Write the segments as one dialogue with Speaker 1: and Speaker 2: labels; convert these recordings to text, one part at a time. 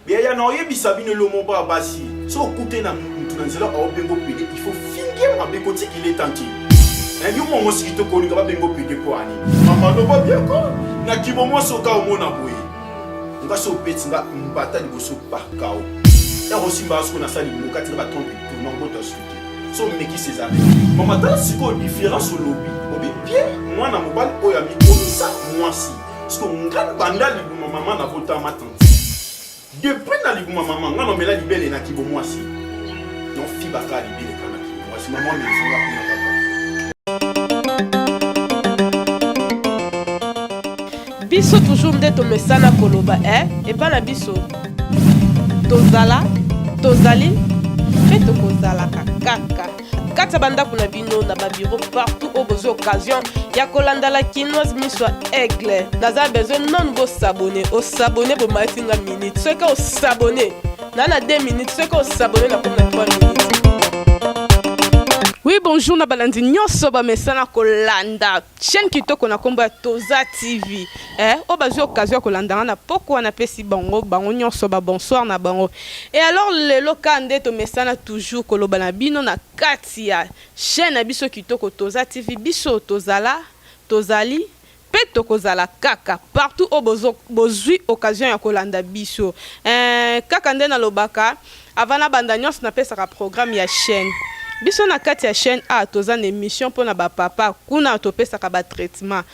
Speaker 1: Yaya na oyebisa bino elomo ba basi so okute na mutu na nzela aobengo pede il faut finge mabe kotikile tanti eh, yo mwa mwasi kitoko olinga babengo pede mpo ani mama loba biako na kibo mwasi oka omona boye nga so obeti nga mbata liboso pakao ero osimba soko nasali mokati na batrompe tourna obota suki so omeki césar mama tala sikoyo différence olobi obi bien mwana mobali oyo amikomisa mwasi siko nga banda libuma mama nabotama tanti depuis na libuma mama nga namela libele na kibo mwasi nofibaka libele kaka na kibo mwasi mama amelisanga kuna kaka.
Speaker 2: Biso toujours nde tomesana koloba eh epa na biso tozala tozali mpe tokozalaka kaka kati ya bandako na bino na babiro partout oyo bozwi occasion ya kolanda la kinoise miso ya aigle. Naza besoin nanu bosabone osabone bomalisi nga minute soki osabone na na 2 minutes soki osabone na komi na 3 minutes. Oui bonjour na balandi nyonso bamesana kolanda chaîne kitoko na kombo ya Toza TV eh oyo bazwi occasion ya kolanda nga na pokwa napesi bango bango nyonso ba bonsoir na bango. Et alors lelo kaka nde tomesana toujours koloba na bino na kati ya chaîne na biso kitoko Toza TV biso tozala tozali pe tokozala kaka partout oyo bozo bozui occasion ya kolanda biso eeh kaka nde nalobaka avant nabanda nionso napesaka programme ya chaine biso na kati ya chaine awa toza na emission pona ba papa kuna topesaka ba traitement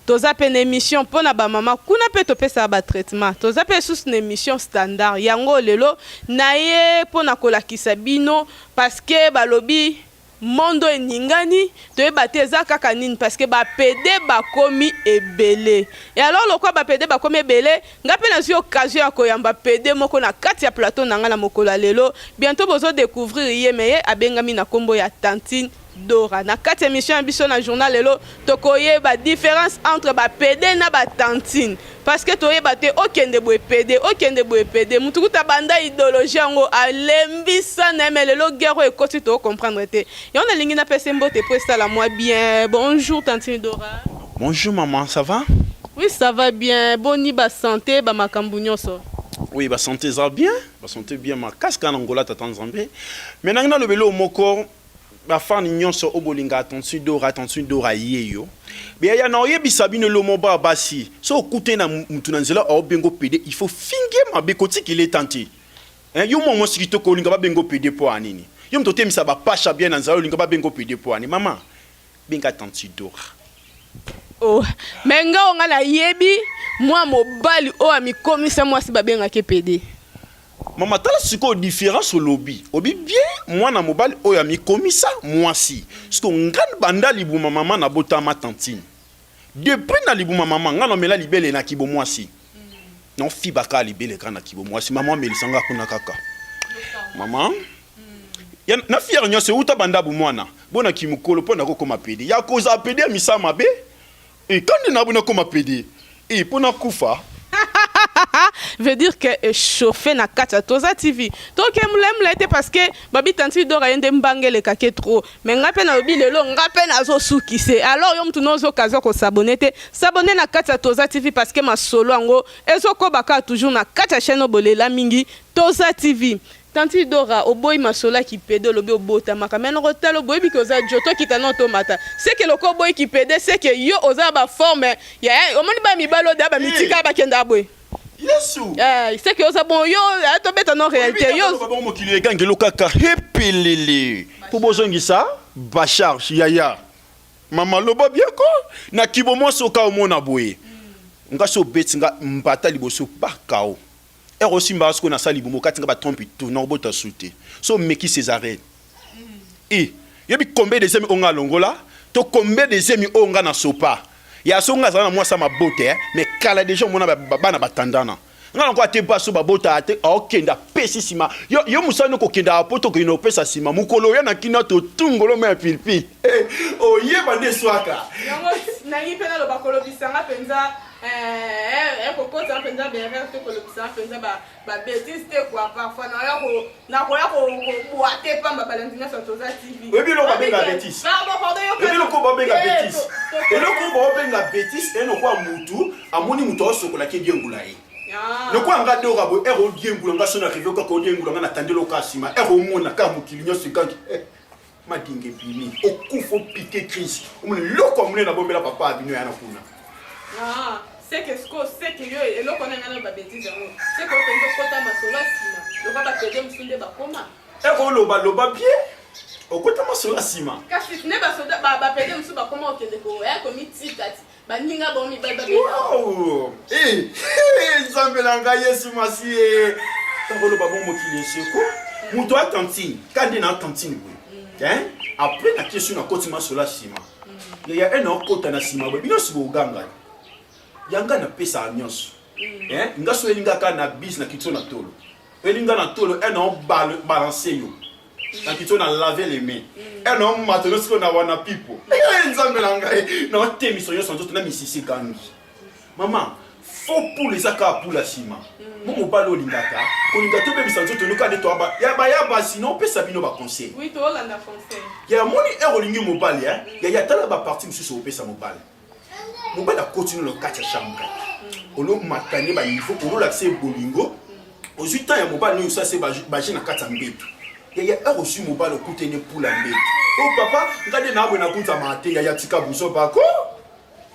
Speaker 2: toza pe na emission pona ba mama kuna pe topesaka ba traitement toza pe lisusu na emission standard yango lelo naye pona kolakisa bino parce que balobi Monde oyo eningani, toyeba te eza kaka nini parce que ba pede bakomi ebele. Et alors lokola ba pede bakomi ebele, nga pe nazui occasion ya koyamba pede moko na kati ya plateau na nga na mokolo ya lelo. Bientot bozo decouvrir ye mais ye abengami na kombo ya Tantine Dora. Na kati ya emission na biso na journal lelo, tokoyeba difference entre ba pede na ba tantine. Parce que toyeba te okende boye pede, okende boye pede. Mutu kutu abanda ideologie yango alembisa naye mais lelo guerre oyo ekoti to comprendre te. Yango nalingi napesa ye mbote po esala mua bien. Bonjour tantine Dora.
Speaker 1: Bonjour maman, ça va?
Speaker 2: Oui ça va bien, boni ba sante ba makambu nionso?
Speaker 1: Oui ba sante eza bien, ba sante bien makasi kaka na Angola tata Nzambe. Mais nangi naloba eloko moko Ba fan nionso oyo bolingaka tantine Dora, tantine Dora yeyo. Yaya na oyebisa bino elomo ba basi so okutani na mutu na nzela aobengo pede il faut finge mabe kotikile tante. Hein yo mwa mwasi kitoko olinga babengo pede po nini? Yo mutu otemisa ba pasha bien na nzela olinga babengo pede po nini? Mama benga tantine Dora.
Speaker 2: Oh mais nga oyo nga nayebi mwa mobali oyo amikomisa mwasi babengaka ye pede.
Speaker 1: Mama tala sikoyo difference olobi obi bien mwana mobali oyo amikomisa mwasi sikoyo nga banda libuma mama na botama tantine depuis na libuma mama nga na mela libele na kibo mwasi na fiba kaka libele kaka na kibo mwasi mama amelisa nga kuna kaka mama ya na fière nyonso euta banda bomwana bona kimokolo mpo nakokoma pede ya kozala pede ya misala mabe Eh kande na bona koma pede eh pona kufa.
Speaker 2: Veut dire que echauffe na kati ya Toza TV. Toke mulayi mulayi te parce que babi tantine Dora ye nde mbanga elekaki ye trop. Mais nga pe nalobi lelo nga pe nazo sukise. Alors yo mutu nozo occasion ko s'abonner te, s'abonner na kati ya Toza TV parce que masolo yango ezo koba kaka toujours na kati ya chaine oyo bolela mingi Toza TV. Tantine Dora oboyi masolo ya ki pede olobi obotamaka mais nako tala oboyebi ke oza djo tokita nao tomata seke lokola oboyi ki pede seke yo oza na ba forme ya omoni bana mibali oyo deja ba mitika bakendaka boye
Speaker 1: Yesu
Speaker 2: eh seke oza bon yo eh, tobeta no realite yo
Speaker 1: bongo mokili egangelo kaka hepelele mpo bozongisa ba charge yaya mama loba bien ko na kibo mwasi oka omona boye nga so obeti nga mbata liboso bakao Heure osimba nga sikoyo na sali libumu okati nga ba trompe tout nako bota su te so omeki cesarenne eh yobi combien de zemi oyo nga alongola to combien de zemi oyo nga na sopa ya so nga azala na mwasi ya mabote eh mais kala dejà omona ba bana batandana nga na ko ate baso babota te okenda pesi sima yo yo musala no kokenda poto okende opesa sima mukolo oya na kina totungolo ma ya pilipili eh oyeba nde swaka
Speaker 2: yango nangi mpe naloba kolobisa nga mpenza Eh, eh, kokota mpenza berere te kolobisa mpenza babetise te kua parfois nakoya kobwa te pamba balandi nyonso toza tv
Speaker 1: oyebi eloko babenga betise oyebi eloko babenga betise eloko baobenga betise enokoa mutu amoni mutu aosokolaki ebiengula ye.
Speaker 2: Ah.
Speaker 1: Lokola nga dora boye ere odiengula nga so na rive kaka odiengula nga na tandeli oka nsima ere omona kaka mokili nyonso ekangi eh, madinga ebimi okufa opike crise omona eloko ya monene nabombela papa ya bino yana kuna.
Speaker 2: Ah, seke siko seke yo eloko wana ngai na babetise yango seke openza okota masolo ya nsima loka bapede mosusu nde bakoma.
Speaker 1: Ere oloba loba bien okota masolo ya nsima.
Speaker 2: Kasi nde basoda bapede mosusu bakoma kokende koya komitika ti baninga bango mibali babeta.
Speaker 1: Wow! Eh, eh, Nzambe na ngai Yesu Masiye. Ntango oloba bo mokili eseko, moto a tantine, ka nde na tantine boye. Hein? Après na question na koti masolo ya nsima. Ya ene okota na nsima boye, bino si boganga. Yanga napesaka nyonso. Hein? Nga so elinga kaka na bis na kitso na tolo. Elinga na tolo ene o balancer yo. Na kitso na laver les mains. Ene o matelo siko na wana pipo. Eh, Nzambe na ngai, na otemiso nyonso nzoto na misisi gangi. Mama, faux poule eza kaka poule ya nsima. Mo mobali olingaka, kolinga tobebisa nzoto noka nde toaba ya ba ya basi na opesa bino ba conseil.
Speaker 2: Oui, tolanda conseil.
Speaker 1: Ya moni ere olingi mobali eh? Ya ya tala ba partie mosusu opesa mobali. Mobali akoti no na kati ya chambre. Olomata nde ba niveau, ololakisa ye bolingo. Ozwi temps ya mobali oyo osala se baje na kati ya mbeto. Ya ya ere ozwi mobali okutani poule ya mbeto. Oh papa, nga nde naabwe nakunzama te ya ya tika buzo bako.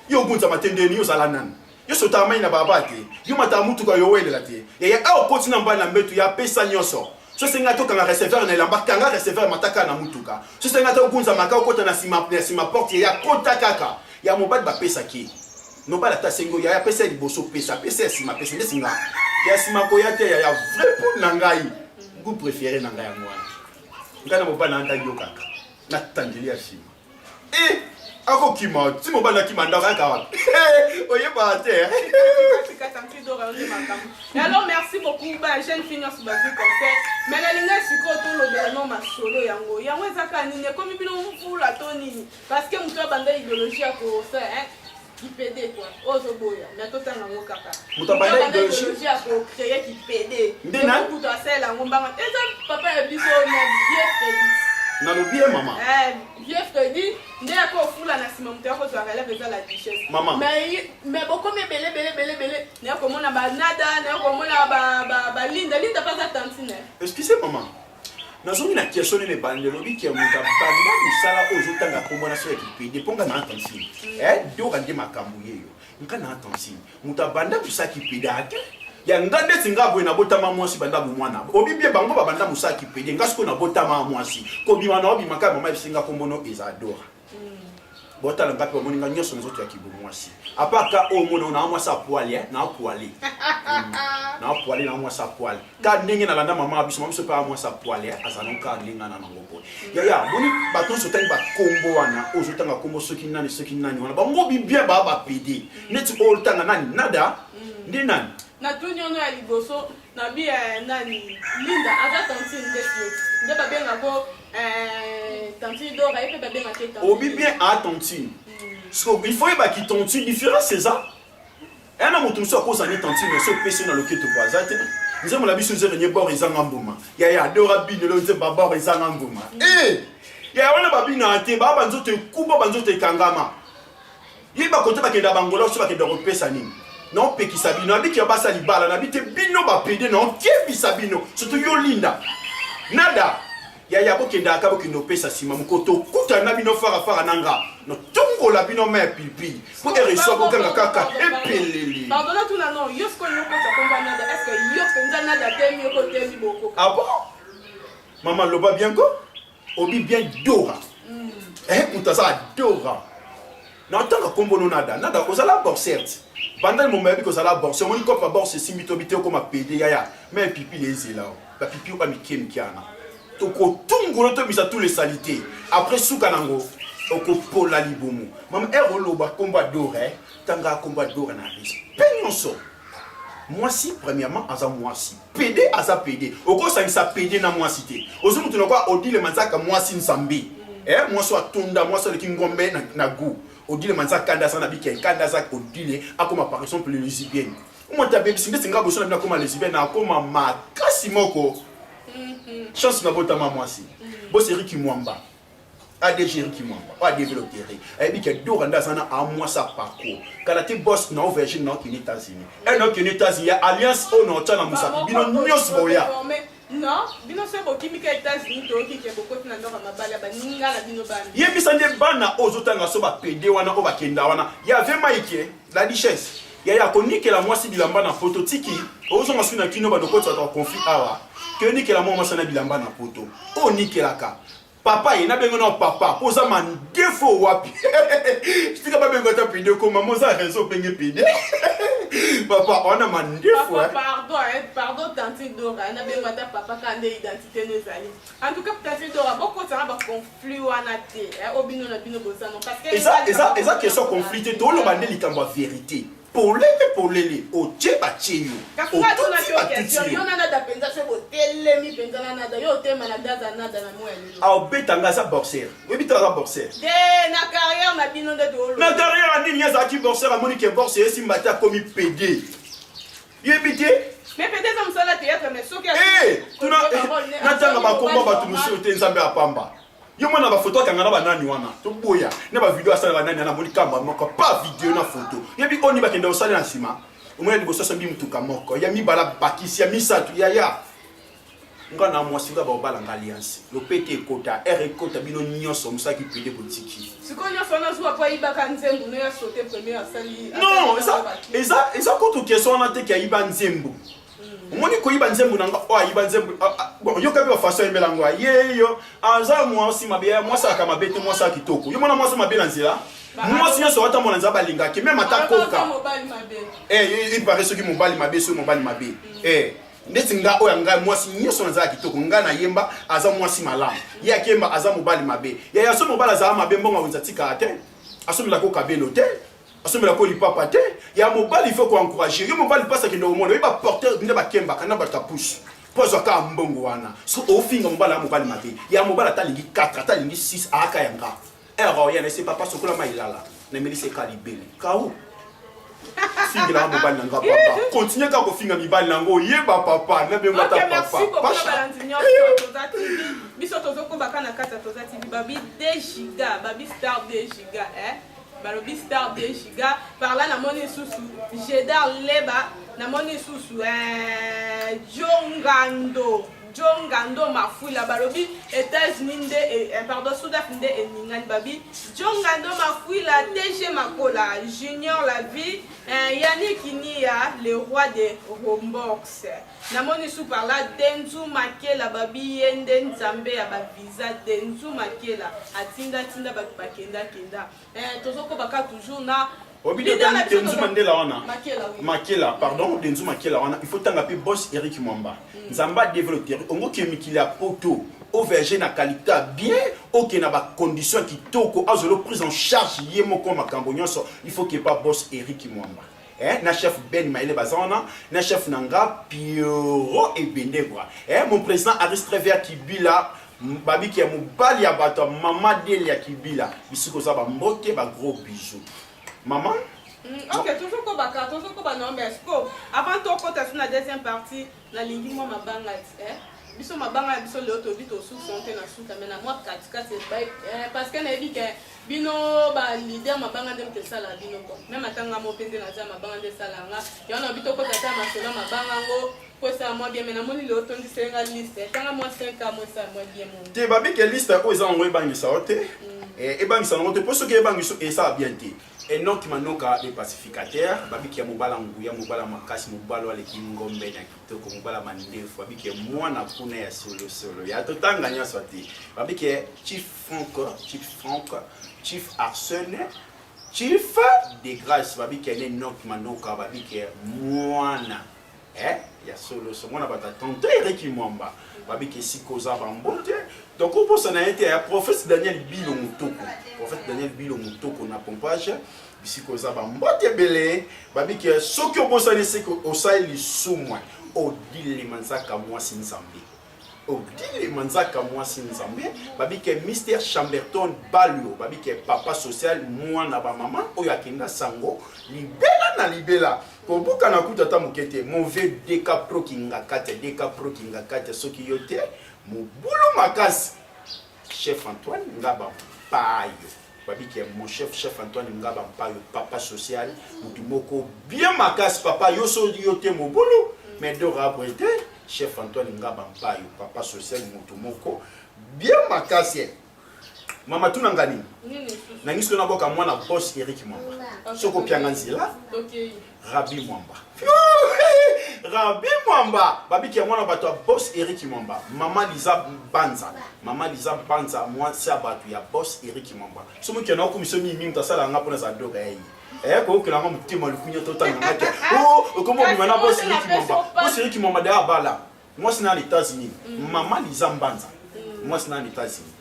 Speaker 1: Yo ogunzama te ndeni yo ozala nani? Yo sotaka mai na baba te. Yo mataka mutuka yo owelela te. Ya ya awa okoti na mobali na mbeto ya pesa nyonso. So senga to kanga receveur na elamba, kanga receveur mata kaka na mutuka. So senga to ogunzama ka okota na sima na sima porte ya kota kaka. Ya mobali bapesaki ye. Mobali ata asengi yo ya pesa ya liboso pesa, pesa ya sima pesa nde singa. Ya sima koya te ya ya vrai poule na ngai. Goût préféré na ngai yango wana. Ngai na mobali na ngai yokaka. Na tangeli ya sima. Eh, akokima ti mobali akima ndako ayaka wapi? Oyebaka te.
Speaker 2: Alors merci beaucoup ba jeune fille nyonso bazwi conseil, mais nalingai sikoyo tolobela no masolo yango yango eza kaka nini ekomi bino mvula to nini, parce que moto abanda idéologie ya kosa kipede quoi oyo ozoboya, mais totanga yango kaka.
Speaker 1: Moto abanda idéologie
Speaker 2: ya kocréer kipede
Speaker 1: Nde nani?
Speaker 2: Moto asalela yango mbanga eza papa ya biso na vieux Fredi.
Speaker 1: Nalobi ye mama.
Speaker 2: Eh, vieux Fredi nde yako ofula na nsima moto ya kozwa relève eza la duchesse.
Speaker 1: Mama.
Speaker 2: Mais bokomi ebele ebele ebele ebele, naya komona banada, naya komona balinda linda mpe aza tantine.
Speaker 1: Excusez mama, nazongi na question nini ebandi elobi ke moto abanda mosala oyo ozotanga nkombo na so ya kipede mpo nga na tantine. Eh, doka nde makambo yeyo nga na tantine moto abanda mosala kipede ate ya nga ndeti nga boye nabotama mwasi banda bomwana obi bie bango babanda mosala kipede nga sikoyo nabotama mwasi kobima na obima kaka mama ebisi nga kombo no eza dora. Botala nga mpe bamoni nga nyonso nzoto ya kibomwasi apart ka oyo omona oyo na mwasi apoile na apoile na apoile na mwasi apoile ka ndenge nalanda mama ya biso mama biso mpe mwasi apoile azala kaka ndenge na nango boye. Yaya moni bato nyonso otangi bakombo wana oyo ozotanga kombo soki nani soki nani wana bango bibien baa bapede neti oyo otanga nani nada nde nani.
Speaker 2: Natuni ono ya liboso na bi nani Linda aza tantine nde yo nde babengako tantine Dora ye mpe babengaka ye tantine.
Speaker 1: Obi bien a tantine. So il faut yeba ki tantine différence eza. Ena moto mosusu akozala ne tantine mais so opesi ye na loketo po aza te. Nzembo na biso nzembo nye bor ezanga mbuma. Yaya Dora binelo nzembo ba bor ezanga mbuma. Eh! Yaya wana babinaka te, ba banzoto ekuba banzoto ekangama. Ye bakote bakenda bangola so bakenda kopesa nini? Naopekisa bino abiki ya basa libala nabi te bino bapede naokebisa bino surtout yo Linda nada yaya bokendaka bokende opesa nsima mokoto okutana na bino farafara na nga notongola bino ma ya pilipili po ere eswa bokanga kaka epeleli.
Speaker 2: Pardon, tuna non yo sikoyo okota kombo ya Nada, est ce que yo mpenza Nada temi yo kotemi boko?
Speaker 1: Ah bon mama, loba bien ko obi bien Dora. Eh, moto aza Dora na otanga kombo no nada nada ozala boxer ti banda moma yabi kozala boxer omoni kopa boxe esimbi to bi te okoma pede yaya me pipi ezela o bapipi oyo bamike mike wana tokotungola tobisa tous les salité après suka nango okopola libumu. Mama ere oloba kombo ya Dora eh, tanga kombo ya Dora na respect nyonso. Mwasi premièrement aza mwasi, pede aza pede, okosangisa pede na mwasi te. Ozwi motu na kwa Odile Manzaka mwasi nzambe eh, mwasi oyo atonda mwasi aleki ngombe na, na goût. Odile Manzaka kanda aza na bike kanda aza Odile akoma par exemple lesbienne omo abebisi ndeti nga boso na bino akoma lesbienne akoma makasi moko. Chance nabotama mwasi boseri kimwamba. ADG Eric Mwamba oyo adeveloppere ayebi ke Dora nde aza na amwasi ya parcours kala te boss na Virgin na okende États-Unis e na okende États-Unis ya alliance oyo na otya na mosapi bino nyonso boya.
Speaker 2: Non, bino soki bokimi ka États-Unis, toyoki ke bokoti na ndako ya mabala ya baninga na bino bana.
Speaker 1: Yebisa nde bana oyo ozotanga so bapede wana oyo bakenda wana ya ve Mike la duchesse yaya konikela mwasi bilamba na poto tiki ozonga soki na kino bandokoti bato baconflit awa ke onikela mwa mwasi na bilamba na poto oyo onikelaka papa ye nabengo na papa mpo oza mandefo wapi tika babengo ata pede ko mama oza raison obenge pede papa wana mandefo.
Speaker 2: Papa, pardon, hein, pardon tantine Dora, nabengo ata papa ka nde identité no ezali. En tout cas tantine Dora, bokotanga ba conflit wana te, hein, o bino na bino boza non parce que
Speaker 1: Eza question conflit te, toloba nde likambo ya vérité polele polele. Otie batie yo.
Speaker 2: Kasi nga tuna
Speaker 1: otuti
Speaker 2: yo
Speaker 1: batuti
Speaker 2: question,
Speaker 1: yo.
Speaker 2: Yo na nada mpenza, soki botelemi mpenza na nada, yo otema na daza nada na moya lelo.
Speaker 1: Aobetanga aza boxer, oyebi te aza boxer.
Speaker 2: Te, na carrière na bino nde tooloba.
Speaker 1: Na carrière ya nini? Azalaki boxer, amoni ke boxe esimba te, akomi pede, yebi te.
Speaker 2: Mais peut-être eza mosala théâtre, mais soki
Speaker 1: Eh, tuna natanga bakomba bato mosusu te. Nzambe apamba yo mwana bafoto akanga na banani wana, toboya na bavideo asala banani wana. Amoni kamba moko pa video na foto, yebi oni bakende kosala na nsima. Omona liboso asombi mutuka moko ya mibala, bakisi ya misato. Yaya, nga na mwasi nga baobalanga alliance lopete ekota r ekota bino nyonso mosalaki pede botiki.
Speaker 2: Sikoyo nyonso wana zuwa po ayibaka nzembo no ya sote premier asali.
Speaker 1: Non, eza kutu question wana te ke ayiba nzembo. Omoni koyiba nzembo na nga oyo ayiba nzembo. Ah, ah, bon, yoka mpe bafaçon ayembela yango yeyo aza mwasi mabe. Ya mwasi alaka mabe te, mwasi ya kitoko. Yo mona mwasi mabe na nzela, mwasi nyonso atambola na nzela balingaki même ata koka.
Speaker 2: Mobali mabe.
Speaker 1: Eh, il paraît soki mobali mabe, soki mobali mabe, eh, ndeti nga oyo ya ngai mwasi nyonso naza ya kitoko. Ngai nayemba aza mwasi malamu, ye akemba aza mobali mabe. Yaya, so mobali azala mabe, mbongo akonza tikaka te, asombelaka okabelo te, asombelaka lipapa te. Ya mobali, il faut koencourage yo mobali. Mpasi akende komona oyi baporteur nde bakembaka na bato ya pusu mpo azwa kaka mbongo wana. Soki ofinga mobali ya mobali mabe, ya mobali ata alingi 4, ata alingi 6, aaka ya nga ere oya na ese papa sokola mai elala namelisi eka libele kau fingelaka mobali na nga. Papa, continue kaka kofinga mibali nango, oyeba papa nabengo ata
Speaker 2: Ok,
Speaker 1: papa.
Speaker 2: merci beaucoup na
Speaker 1: Pasha.
Speaker 2: balandi nyonso ya Toza TV. Biso tozokobaka na kati ya Toza TV. Babi 2 giga, babi star 2 giga, eh? Balobi star 2 giga. Par là namoni lisusu Jedar Leba, namoni lisusu eh, Jongando Jongando Mafula. Balobi États-Unis nde eh, pardon, Sudaf nde eningani. Babi Jongando Mafuila, TG Makola Junior la vie, eh, Yannick Nia, le roi de Rombox. Namoni su par là Denzu Makela. Babi ye nde nzambe ya bavisa. Denzu Makela atindatinda bato bakendakenda. Eh, tozokobaka toujours na
Speaker 1: Obi
Speaker 2: leader na biso.
Speaker 1: Denzu Mandela wana.
Speaker 2: Makela, oui.
Speaker 1: Makela, pardon, Denzu Makela wana, il faut tanga pe boss Eric Mwamba. Nzambe adévelopper ongo ke mikili ya poto overge na qualité ya bien, oke na bacondition kitoko, azolo prise en charge ye moko makambo nyonso. Il faut ke pa boss Eric Mwamba, eh, na chef Ben Maele baza wana, na chef na nga Piero Ebendegwa, eh, mon président Aris Trever Kibila. Babiki ya mobali ya bato ya mama Dele ya Kibila, bisika oza, bambote, bagros bisous mama.
Speaker 2: Ok, tozokobaka, tozokoba na mais siko avant tokota so na deuxième partie, nalingi mwa mabanga ti, eh? Biso mabanga ya biso lelo toyebi tosuki te na suka, mais na mwa katikati, eh, parce que nayebi ke bino baleader mabanga nde moto esala bino. Bon, même atanga mo mpe nde naza mabanga nde esala nga yango. Na bi tokota ata masolo ya mabanga yango po esala mwa bien. Mais namoni lelo tondiselenga liste, etanga mwa 5 a mo esala mwa bien mo.
Speaker 1: Te, babike liste oyo eza yango ebangisa yo te. Ebangisa yango te mpo soki ebangisa esala bien te. Enoki Manoka le pacificateur, babiki ya mobala nguya, mobala makasi, mobala oyo aleki ngombe na kitoko, mobala mandefu. Babiki ya mwana kuna ya solosolo ya totanga nyonso te. Babiki ya chief Frank, chief Frank, chief Arsène, chief de grâce. Babiki ya ne Enoki Manoka, babiki ya mwana, eh, ya soloso, mwana bato ya tonton Eriki Mwamba. Babiki esika oza, bambote. Donc obosana ye te ya prophète Daniel Bilo Motoko, prophète Daniel Bilo Motoko na pompage, bisika oza, bambote ebele. Babiki soki obosani esika osali lisumu. Odilema nzaka mwasi nzambe, Odile Manzaka mwasi nzambe. Babike Mr Chamberton Balio, babike papa social, mwana bamama oyo akenda sango libela na libela, kobuka na kuta ata moke te. Mauvais Deka Pro Kingakate, Deka Pro Kingakate, soki yo te mobulu makasi. Chef Antoine Ngaba Mpayo. Babiki ya mon chef, chef Antoine Ngaba Mpayo, papa social, mutu moko bien makasi papa yo so yo te mobulu, mais Dora boye te. Chef Antoine Ngaba Mpayo, papa social, mutu moko bien makasi. Mama tuna nga nini? Nangi soki naboka mwana boss Eric Mwamba. Soki opianga nzela. Rabbi Mwamba. Rabbi Mwamba. Babiki ya mwana bato ya boss Eric Mwamba. Mama Liza Banza. Mama Liza Banza mwasi ya bato ya boss Eric Mwamba. Soki mokena okomisa mingi mingi tasala nga mpona za doka ya ye. Eh koyokela nga motema likunya totanga nga te. Oh okombo bima na boss Eric Mwamba. Boss Eric Mwamba da bala. Mwasi na États-Unis. Mama Liza Mbanza. Mwasi na États-Unis.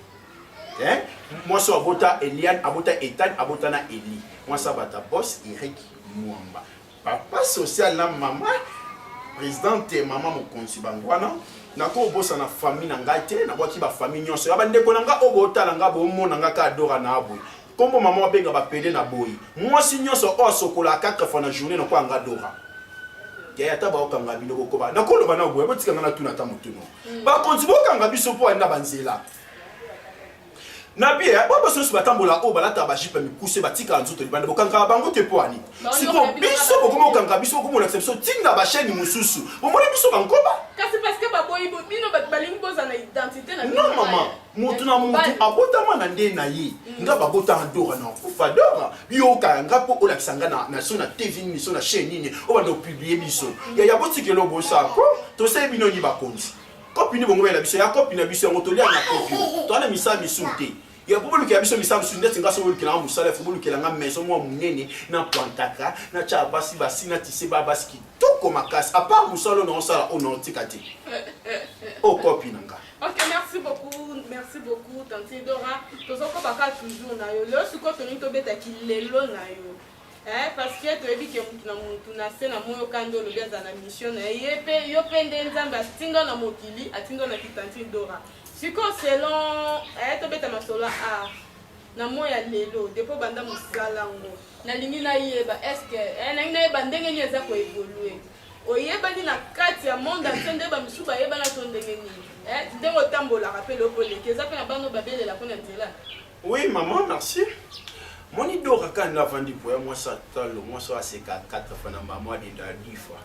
Speaker 1: Eh? Mwasi abota Eliane, abota Ethan, abota na Eli. Mwasi abata boss Eric Mwamba. Papa social na mama présidente mama mokonzi bango wana nakobosana famille na ngai te nabwaki bafamille nyonso ya bandeko na ngai oyo botala ngai bomona ngai kaka dora na aboye nkombo mama babenga bapele na boye mwasi nyonso oyo asokolaka 4 fois na journée nakoya nga dora yaya ata baokanga bino bokoba nakoloba na boye botika ngai natuna ata motuno bakonzi bokanga biso mpo na banzela na bie bo baso nyonso batambola oyo balataka bajipe ya mikuse batikaka nzoto libanda bokangaka bango te mpo ani siko biso bokomi kokanga biso bokomi kolakisa biso ntina bachaine mosusu bomoni biso bankoba
Speaker 2: kasi parce que baboyi bino bato balingi bozala na identité na
Speaker 1: non mama motu na motu abotama na nde na ye nga babotaka dora na kufa dora yoka nga mpo olakisa nga na so na tv nini so na chaine nini oyo banda opublie biso yaya botikela obosako tosali bino nini bakonzi kopi nini bongo bayela biso ya kopi na biso yango tolia na kopi toa na misala misusu te ya po bolukela biso misala mosusu ndeti nga so bolukela nga mosala fo bolukela nga maison mwa monene na plantaka na tya basi basi na tise ba basi kitoko makasi apart mosala oyo naosala oyo naotika te oyo kopi na nga.
Speaker 2: Ok, merci beaucoup, merci beaucoup, Tante Dora. Tozokobaka toujours na yo. Lelo sikoyo tolingi tobeta kilelo na yo. Eh, parce que toyebi ke mutu na mutu na se na moyo kanda olobi aza na mission na ye. Ye pe yo pe nde Nzambe atinda na mokili, atinda na ki Tante Dora. Sikoyo selon eh, tobeta masolo a na moyi ya lelo depuis obanda mosala ngo nalingi nayeba est ce que eh, nalingi nayeba ndenge nini eza ko évoluer. Oyebani na kati ya monde entier nde ba misusu bayebana to ndenge nini? Eh, ndenge otambolaka pe loko oleki eza pe na bana oyo babelela ko na nzela.
Speaker 1: Oui maman, merci. Moni Dora kaka nde avandi boya mwasi atalo mwasi oyo aseka 4 fois na mama adenda 10 fois.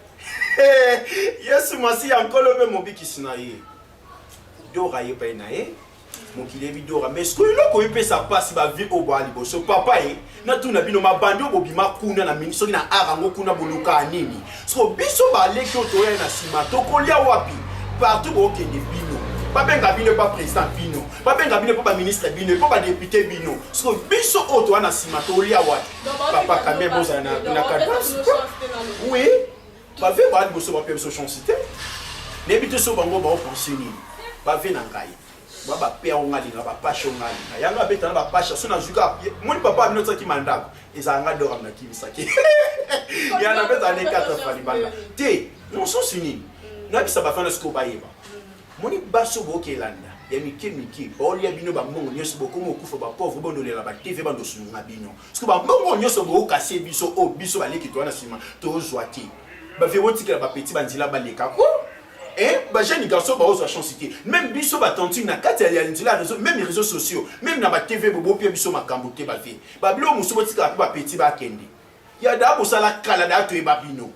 Speaker 1: Yesu Masiya Nkolo mpe mobikisi na ye. Dora ye epai na ye mokili yebi dora mais sikoyo eloko epesa mpasi bavie oyo boya liboso papa ye natuna bino mabandi oyo bobima kuna na mini soki na ar yango kuna bolukaa nini siko biso baleki oyo toya na nsima tokolia wapi partout bookende bino babenga bino epa président bino babenga bino epa baministre bino epa badepute bino siko biso oyo toya na nsima tolia wapi papa quand même bozala na cadence oui bave baa liboso bapia biso chance te nayebi te so bango baopense nini bave na ngai ba bapea o nga linga bapashe o nga linga yango abeta na bapashe so nazwi kaka moni papa abino tiaki mandako ezala nga dora nakimisaki ya nabeta ne 4 fois libanda te mosusu nini nayebisa bafana sikoyo bayeba moni basi oyo bokelanda ya mike mike baolia bino bambongo nyonso bokomi okufa bapauvre bondolela batv bandosunga bino siko bambongo nyonso bookase biso oyo biso baleki toya na nsima tozwa te bavie botikela bapeti banzela baleka ko Eh, ba jeune garçon baozwa chance te même biso batantine na kati ya nzela ya réseau même réseaux sociaux même na ba tv bobopia biso makambo te bavie babiloko mosusu botikala mpe bapeti bakende ya daa bosala kala daa toyeba bino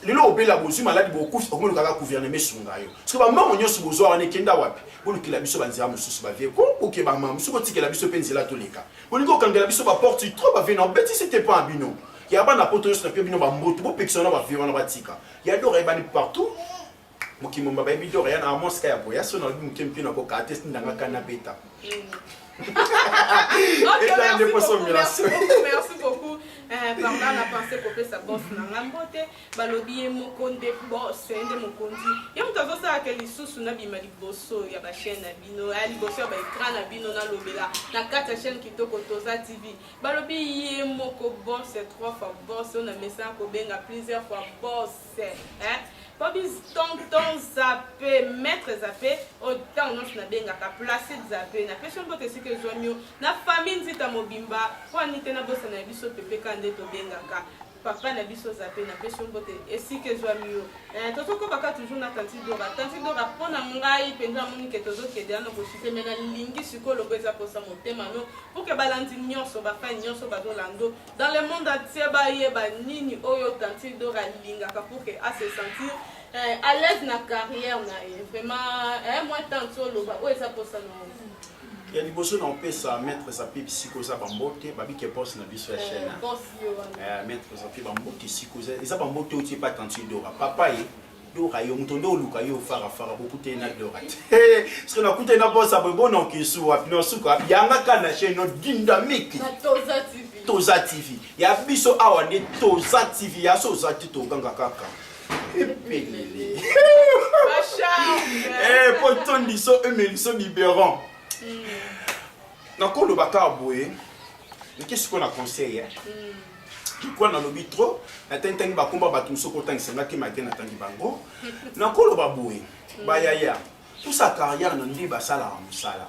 Speaker 1: lelo obela bozwi maladi bokufi okomi kaka gouvernement esunga yo soki bambongo nyonso bozwa wana ekenda wapi bolukela biso banzela mosusu bavie ko boke bamama mosusu botikela biso mpe nzela toleka bolingi kokangela biso baporte trop bavie na obetisi te mpo ya bino ya bana poto nyonso na mpe bino bamboto bopekisa wana bavie wana batika ya dora eyebani partout mokili momba bayebi dora ya na amos ka ya boya so nalobi moke mpe nakokaa te ndanga kana beta.
Speaker 2: Ok, merci beaucoup, merci beaucoup, merci beaucoup. Eh, pardon, na pensé kopesa boss na nga mbote, balobi ye moko nde boss, ye nde mokonzi. Ye moto azosalaka lisusu nabima liboso ya ba chaîne na bino, ya liboso ya ba écran na bino nalobela na kati ya chaîne kitoko Toza TV. Balobi ye moko boss, trois fois boss, oyo na mesana kobenga plusieurs fois boss. Eh? Babi tonton zape maître zape oyo ntango nyonso nabengaka placide zape napesi yo mbote esika ezwami yo na famille nzita mobimba mpo ani te nabosana ya biso pepe ka nde tobengaka. Papa na biso Zape napesi yo mbote esika ezwami yo. Eh, tozokoba kaka toujours na Tanti Dora. Tanti Dora mpo na ngai mpenza namoni ke tozokende wana koshite me nalingi sikoyo lobo eza posa motema no pour que balandi nyonso bafani nyonso bazolando dans le monde entier bayeba nini oyo Tanti Dora alingaka pour que a se sentir eh, à l'aise na carrière na ye vraiment eh, mwa tanti oloba oyo eza posa no.
Speaker 1: Ya liboso na opesa maître Zapi bisika oza bambote babike boss na biso ya eh, chaîne eh, maître Zapi bambote esika oza eza bambote oyo tie pa tanti Dora papa ye Dora yo moto nde oluka yo fara fara bokutani na Dora te soki nakutani na boss aboye bona okesu wapi na suka yanga ka na chaîne no dynamique Toza TV ya biso awa nde Toza TV ya so oza te toganga kaka epelele eh, po tondiso emeliso biberon hmm. nakoloba kaka boye nake sikoyo na conseil eh. Kikwa nalobi trop natangitangi bakomba bato mosusu okotangisa nga te malgre natangi bango nakoloba boye hmm. bayaya tosa carrière na nde basalaka mosala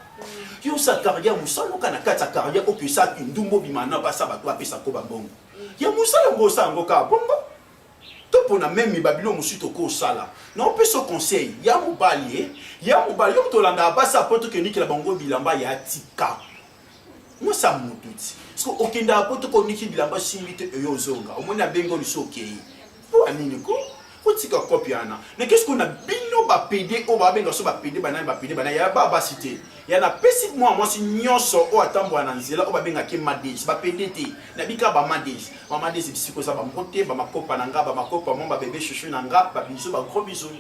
Speaker 1: yo osa carrière mosala oka na kati ya carrière oyo esaki ndumba obima na basa bato bapesa ko bambongo ya mosala yango osala yango kaka bongo to pona meme ba biloko mosusu tokosala na opesa conseil ya mobali eh? Ya mobali yo moto olandaka basi ya poto okendikela bango bilamba ya tika mwasi ya motu ti soki okendaka poto koniki bilamba simbi te eyo ozonga omoni abengi oliso okei mpo ya nini ko otika kopi wana na kesi na bino bapede oyo babenga so bapede banani bapede banani ya ba basi te ya napesi mwa mwasi nyonso oyo atambola na nzela oyo babengaki mades bapede te nabika ba mades ba mades bisiko eza bambote bamakopa na nga bamakopa mwa babebe chouchou na nga babizu ba gros bisous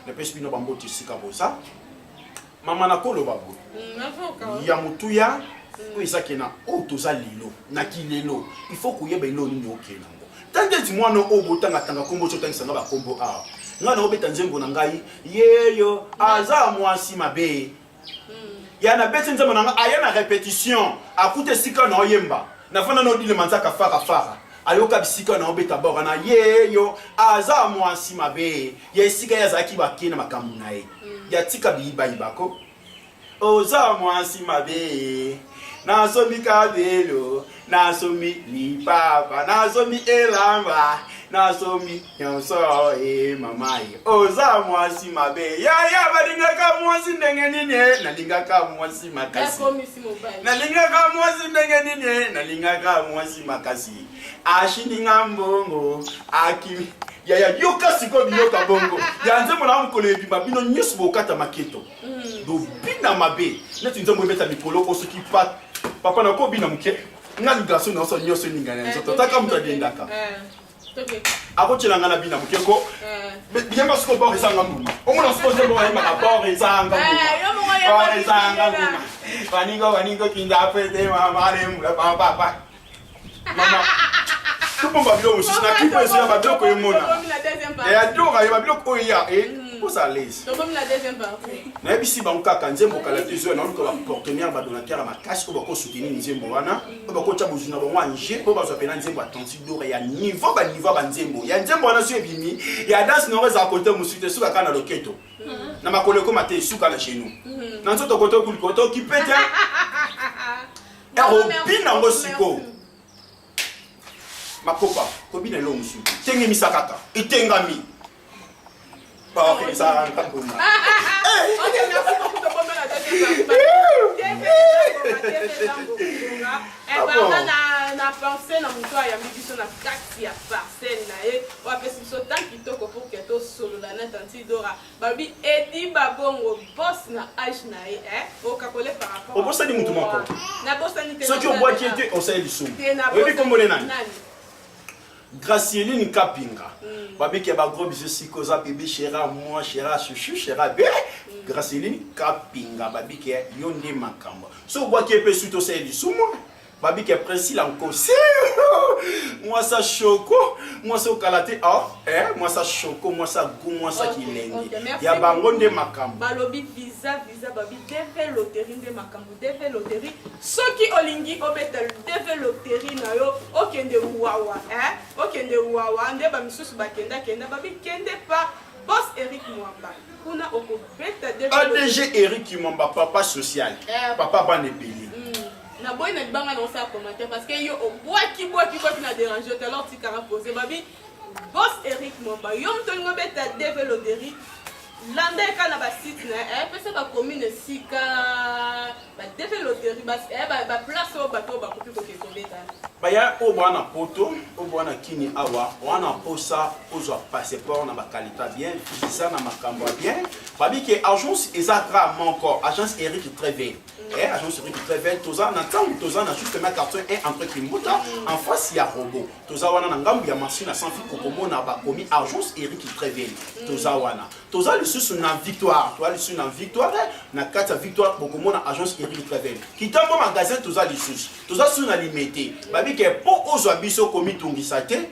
Speaker 1: napesi bino bambote esika boza mama nakoloba boye mm, ya motuya mm. oyo eza kena oyo toza lelo na kilelo il faut koyeba eloo nini okende yango ntango eti mwana oyo botangatanga nkombo ti otangisa nga bakombo awa ngai naobeta nzembo na ngai yeyo aza mwasi mabe ya nabeti nzembo na ngai aya na repetition akuta esika na oyemba nafanda na odile manzaka fara fara ayoka bisika na obeta bora na yeyo aza mwasi mabe ya esika ye azalaki bake na makambo na ye ya tika biyibayibako oza mwasi mabe nasombi kabelo nasombi lipapa nasombi elamba nasombi nyonso e mama ye oza mwasi mabe yaya balingaka mwasi ndenge nini e nalingaka mwasi makasi nalingaka mwasi ndenge nini e nalingaka mwasi makasi ashininga mbongo akimi yaya yoka sikoyo biyoka bongo ya nzembo na mokolo ebima bino nyonso bokata maketo mm. lobina mabe neti nzembo ebeta mikolo o soki pa papa nakobina moke nga ligaso nyonso nyonso eningana ya nzoto taka moto adendaka eh, akotyela nga na bina moke ko eh. yemba siko bor ezanga mbuma omona siko nzembo bayembaka bor ezanga mbuma eh, bor ezanga mbuma baningo baningo kinda pete mamaremula papapa mama tobomba biloko mosusu na kipo ezoya babiloko emona ya dora ya babiloko oyo ya oza alaise nayebisi bango kaka nzembo kala te ezoya naoluka bapartenaire badonateur ya makasi oyo bakosoutenir nzembo wana oyo bakotya bozwi na bango ange mpo bazwa mpena nzembo ya tanti dora ya niveau baniveau ya banzembo ya nzembo wana so ebimi ya danse na yango ezala kote mosusu te suka kaka na loketo na makolo ekoma te suka na genou na nzoto kote okuliko tokipe te Ekobina yango sikoyo. Makopa, kobina eloko mosusu. Tengemisa kaka. Etengami. Bakokisa ngakuna.
Speaker 2: Ok, merci beaucoup tobomba na deuxième partie. Banda na na pensée na moto ayambi biso na kati ya parcelle na ye oyo apesi biso temps kitoko pour que tosolola na tanti Dora Balobi Eddy Babongo boss na age na ye eh okakole par rapport
Speaker 1: Obosani mutu moko.
Speaker 2: Nabosani te.
Speaker 1: Soki obwaki ye te osali lisumu. Oyebi kombo ne nani? Gracieline Kapinga. Mm. Babiki ya ba gros bisous siko za bébé chera moi chera chouchou chera be. Mm. Gracieline Kapinga babiki ya yo nde makambo. So obwaki ye pe suite osali lisumu. Babike Priscilla Nkosi mwasa shoko mwasa okala te oh, eh, mwasa shoko mwasa gu mwasa okay, kilenge okay, ya bango nde makambo
Speaker 2: balobi visa visa babi DV loterie nde makambo DV loterie soki olingi obeta DV loterie na yo okende wawa eh? okende wawa nde bamisusu bakenda kenda babi kende pa boss Eric Mwamba kuna okobeta
Speaker 1: DV ADG Eric Mwamba papa social eh, papa bana ebele mm.
Speaker 2: Naboyi na libanga na osala commentaire parce que yo obwaki bwaki bwaki na dérange te, alors tikaka pose babi. Boss Eric Mwamba, yo moto olingi obeta DV Loderi, landa eka na basite na ye, pesa bacommune esika ba DV Loderi, baplace oyo bato oyo bakoki kokende kobeta.
Speaker 1: Baya oyo boa na poto, oyo boa na kini awa, wana posa ozwa passeport na baqualité bien, visa na makambo ya bien. Babi ke agence eza rarement encore, agence Eric Trevel. Agence Eric Trevel, toza na ntango toza na justement quartier 1 entre Kimbuta, en face ya robot. Toza wana na ngambu ya machine à sans fil, kokomona bakomi agence Eric Trevel. Toza wana. Toza lisusu na Victoire, toza lisusu na Victoire, na kati ya Victoire bokomona agence Eric Trevel. Kitambo magasin toza lisusu. Toza lisusu na Limete. Babi ke po ozwa biso komitungisa te.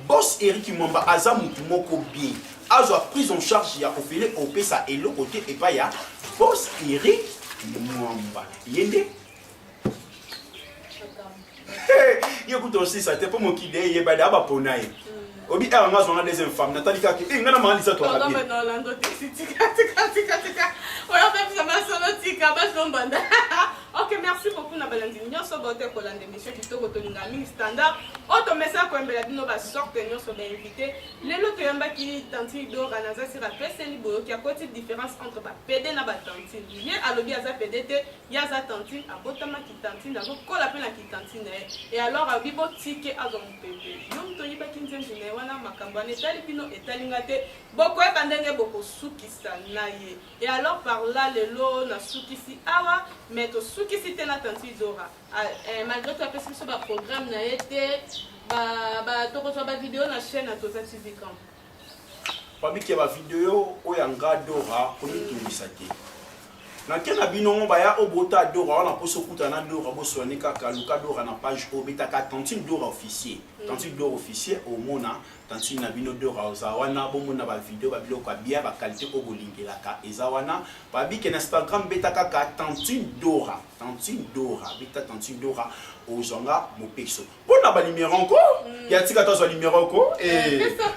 Speaker 1: Boss Eric Mwamba aza mutu moko bien. Azwa prise en charge ya ofele opesa eloko te epai ya Boss Eric Mwamba. Ye nde ye kuta osisa te mpo mokili eyebali abapona ye. Obi awa nga azwanga deuxième femme, natali kaka e nga na mama Lisa twaka
Speaker 2: Pardon,
Speaker 1: bien.
Speaker 2: mais non, Orlando, tika, tika, tika, tika. Oyo opepisa masolo, tika, bazombanda. Ok, merci beaucoup na balandi nyonso baote kolanda émission kitoko tolinga mingi standard. Oyo tomesana koyembela bino basorte nyonso bainvité. Lelo toyambaki tantine Dora, naza sira apeseli boyoki akoti différence entre bapd na batantine. Ye alobi aza pd te, ye aza tantine, abotamaki tantine, azokola mpe na kitantine na ye. Et alors alobi botike azwa mopepe. Yo moto oyibaki nzembo na ye wana, makambo wana etali bino, etali nga te. Bokoyeba ndenge bokosukisa na ye. Et alors par là lelo nasukisi awa, mais tosukisi te na tantine Dora. Ah, malgré tout apesi biso baprogramme na ye te, tokozwa bavideo na chaîne ya Toza TV Camp.
Speaker 1: Babiki ya bavideo oyo ya nga Dora, komitungisa te. Nake na bino ngo baya oyo bota Dora wana mposo okuta na Dora, boswani kaka luka Dora na page oyo betaka tantine Dora officier. Tantine Dora officier, omona tantine na bino Dora oza wana, bomona bavideo babiloko ya bien, baqualité oyo bolingelaka eza wana. Babike na Instagram beta kaka tantine Dora, tantine Dora, beta tantine Dora ozwanga mopeso. Mpona banimero nko ya tika to azwa nimero ko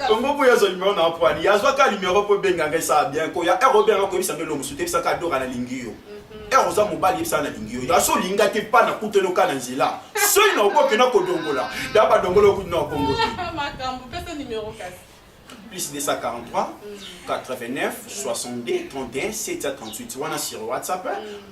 Speaker 1: ongo boyo azwa nimero na apwani azwaka nimero mpo ebenganga esala bien ko ya ere obenga koyebisa nde lomosu te, yebisaka Dora nalingi yo. Ere oza mobali, yebisaka nalingi yo. Ya so olinga te mpa na kuteli oka na nzela soki na okokenda kodongola da badongola okuti na okongo te.
Speaker 2: Makambo, pesa numéro kasi.
Speaker 1: Plus 243 89 62 31 738 wana sur WhatsApp.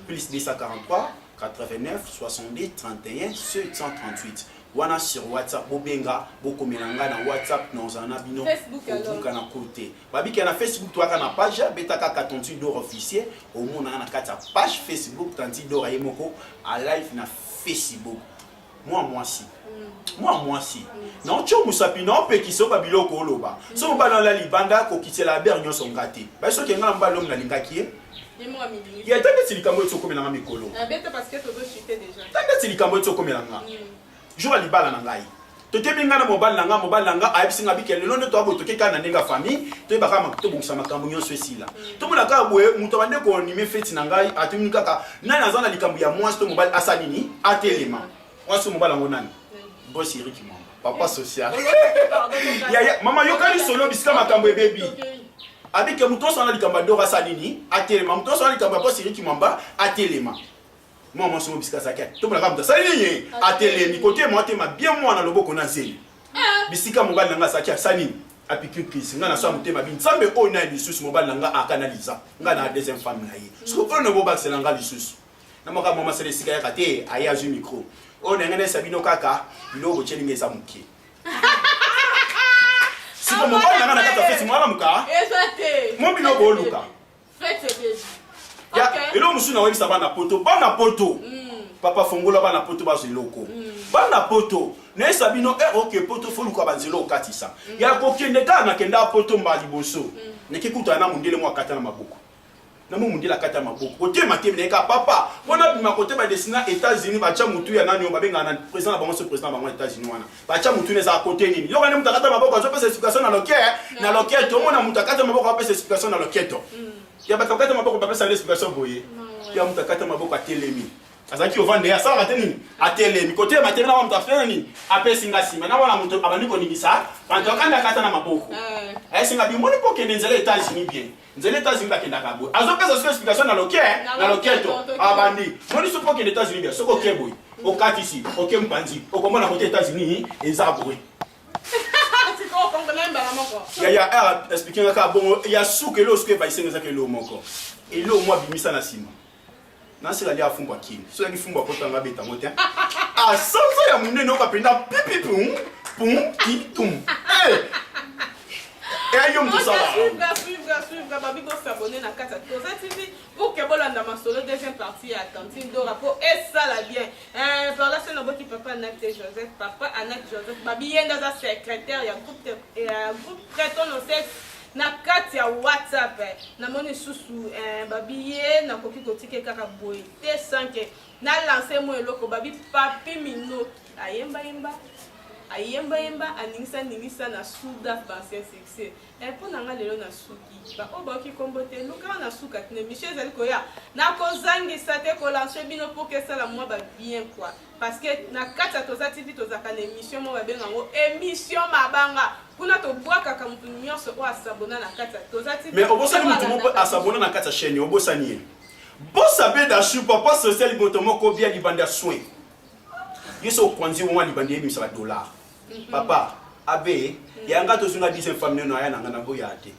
Speaker 1: Plus 243 89 62 31 738 wana sur WhatsApp. Bobenga, bokomela ngai na WhatsApp, naozala na bino.
Speaker 2: Facebook alors?
Speaker 1: Kobuka na kote babika na Facebook, toyaka na page, beta kaka tantine Dora officier, omonaka na kati ya page Facebook tantine Dora ye moko a live na Facebook. Mwa mwasi, mwa mwasi naotio mosapi naopekisa oyo babiloko oloba. So mobali wana libanda kokitela aber nyonso nga te bai soki nga na mobali oyo nalingaki ye.
Speaker 2: Ye moko amilingisi.
Speaker 1: Ya ta ndeti likambo eti okomelanga mikolo.
Speaker 2: Abeta parce que tozochute déjà.
Speaker 1: Ta ndeti likambo eti okomelanga jour ya libala na ngai, totemi ngai na mobali na ngai. Mobali na ngai ayebisi ngai bike lelo nde toya boye, toke kaka na ndenge ya famille, toyeba kaka tobongisa makambo nyonso esila. Tomona kaka boye moto abande koanime feti na ngai, atumini kaka nani aza na likambo ya mwasi to mobali asala nini, atelema. Mwasi to mobali yango nani? Boss Eric Mwamba, papa social. Ya mama yokani solo bisika makambo ebebi. Abike moto nyonso ana likambo ya Dora asala nini, atelema. Moto nyonso ana likambo ya boss Eric Mwamba atelema. Mwa mwasi oyo bisika azalaki, tomonaka moto asali nini, atelemi kotema, atema bien mwana loboko na zeli. Bisika mobali na ngai azalaki, asali nini, apiki crise. Ngai nasala motema bi nzambe oyo na ye lisusu mobali na ngai aka na Liza, ngai na deuxième femme na ye. Soki oyo nabobakisela ngai lisusu na makambo masala esika yaka te. Aye azwi micro oyo na ngai nayesa bino kaka biloko botyelinga eza moke. Siko mobali na ngai na kati ya feti mwana moka
Speaker 2: Eza te.
Speaker 1: Mo biloko oluka.
Speaker 2: Fete déjà.
Speaker 1: Ya eloko mosusu nawebisa bana poto, bana poto, papa fongola bana poto bazwa eloko. Bana poto nayesa bino e oke poto foluka banzela okatisa ya kokende kaka. Nakenda poto mbala liboso, naki kutana na mondele mo akata na maboko na mo mondele akata maboko kotema te nayeka papa mpona bima kote badesina États-Unis batya motu ya nani oyo babengaka na président na bango, so président na bango ya États-Unis wana batya motu na ezala kote nini. Yoka nde moto akata maboko azopesa explication na loke na loketo. Omona moto akata maboko apesa explication na loketo ya bato akata maboko bapesa nde explication boye. Ya moto akata maboko atelemi, azalaki ovanda ye asalaka te nini, atelemi kotema te na moto afena nini, apesi nga nsima na wana moto abandi koningisa bato akanda akata na maboko. Ayesinga bimoni mpo okende nzela États-Unis bien, nzela États-Unis bakendaka boye. Azopesa so explication na loke na loketo abandi moni so mpo okende États-Unis bien soki oke boye. Okatisi, oke mpanzi, okomona kote États-Unis eza boye. Yaya eh, explique nga kaka bongo ya suka eloko suka evaise nga ezaka eloko moko. Eloko mwa bimisa na nsima. Nasela lia fumbwa kini. Soki yaki fumbwa kota nga beta ngo te. Ah, sanza ya munene oka penda pipi pum pum ti tum. Eh. Eh yo mutu sala.
Speaker 2: Suivre, suivre, suivre, babi bo s'abonner na kati ya Toza TV pour que bolanda masolo deuxième partie ya Tantine Dora po esala bien. Eh, par là c'est naboti papa Anak te Joseph, papa Anak Joseph, babi yenda za secrétaire ya groupe ya groupe Traitons nos sexes na kati ya WhatsApp. Namoni susu eh, babi ye nakoki kotike kaka boye te sans que na lancer mo eloko babi papi minoki ayemba yemba ayemba yemba aningisa ningisa na sudaf ba ancien succès. Eh, mpo na nga lelo nasuki baoyo bayoki nkombo te lukaka na suka tine mission ezali koya nakozangisa te kolanse bino mpo kesala mwa ba bien quoi parce que na kati ya Toza TV tozalaka na émission moko babenga yango émission mabanga kuna tobwakaka motu nyonso oyo asabona na kati ya Toza TV.
Speaker 1: Mais obosani motu moko asabona na kati ya chaîne, obosani ye. Bosa Bedashu, papa social moto moko bia libanda ya soin. Ye so okwanzi mwa libanda yebimisa ba dollar. Papa abe ya nga tozwi nga 10 femme neno aya na nga na boya te.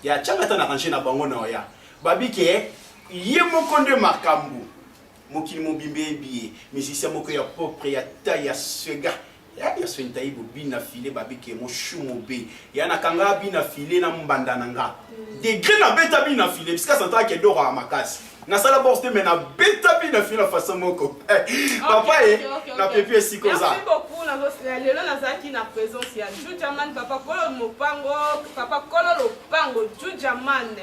Speaker 1: Ya tianga ata na range na bango na oya. Babi ke ye moko nde makambo. Mokili mobimba eyebi ye. Musicien moko ya propre ya taille ya sega. Ya ya Swentaibo bina file babi ke moshumo be. Ya na kanga bina file na mbanda na nga. Degre na beta bina file bisika santaka ke doro ya makasi. Nasala bourse te mais na beta bina file na façon moko. Papa e na pepi esika oza.
Speaker 2: Merci beaucoup lelo nazalaki na présence ya Jujaman papa kolo mopango papa kolo lopango Jujaman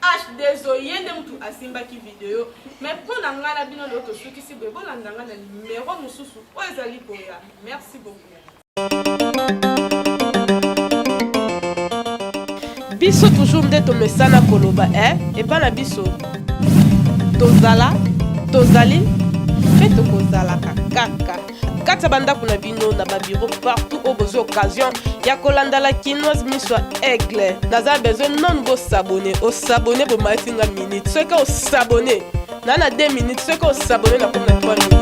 Speaker 2: H2O ye nde mutu asimbaki video mais mpo na ngai na bino lelo tosukisi boye bolanda ngai na numero mosusu oyo ezali koya. Merci beaucoup. Biso toujours nde tomesana koloba eh epa na biso tozala tozali mpe tokozalaka kaka kati ya bandako na bino na babiro partout oyo bozwi occasion ya kolanda la kinoise miso ya aigle. Naza besoin nonu bosabone osabone bomatisi nga minute soki osabone na 2 minutes soki osabone na komi na 3 minutes.